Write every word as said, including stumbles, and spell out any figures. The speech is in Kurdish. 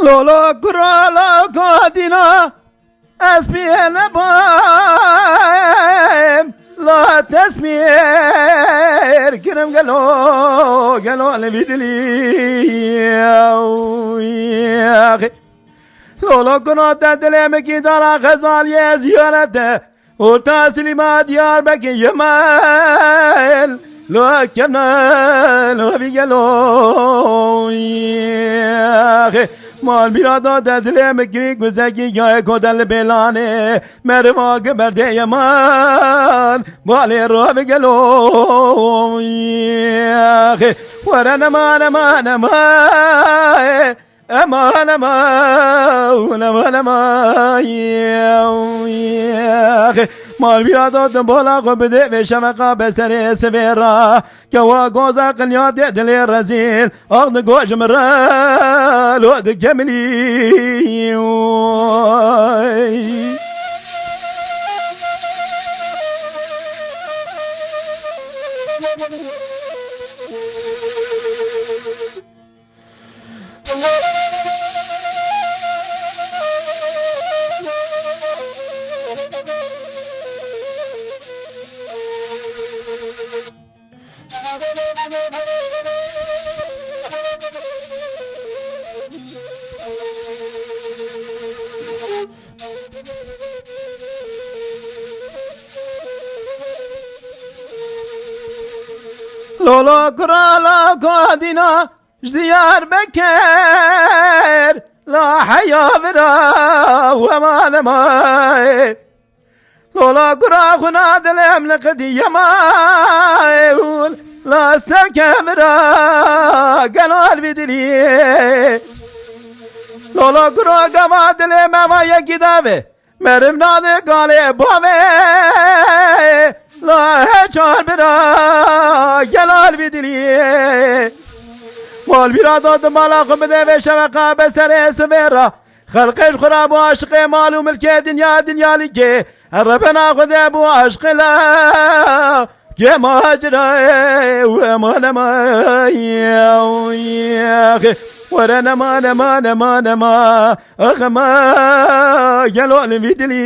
Lolo kurala kadina, ez piyê nebam, la tesmir kirim gelo, gelo li vî dilî. Lolo kura te dilê min kî dara xezaliyê ziyarete. Orta Silîma Diyarbekir Yemen, lo kevne, lo vî gelo. Yexê mal bîra da te dilê min kirî ku zekî gayê kote li bêlanê. Meriva ki berdê Yemen, balê ro vî gelo. Yexê were nema, nema, nema. Eman, eman, eman, eman. Mal bîra da dimbala xwe bide vê şeveqa be serê sivê ra. Kewa goza qinya tê dilê rezîl. Ax di goj min re lo dikemilî. Lolo kurala kadina, ji Diyarbekir la heya vira we mane maye. Lola kura xuna dilê em li qidî yemaye û la ser kevira gelo li vî dilî. Lola kura gava dilê me va yekî dave. Meriv nade galê bavê, la he çar bira, gelal vî dilî. Mal bîra da di mala xwe bide vê şeveqa be serê sivê ra. Xelqê ji xwe ra bû aşiqê mal û milkê dinya, dinyalîkê. Her rebena xwe de bû aşiqê la. Kê macirayê û eman emayê, were nema, nema, nema, nema. Ax ema gelo li vî dilî.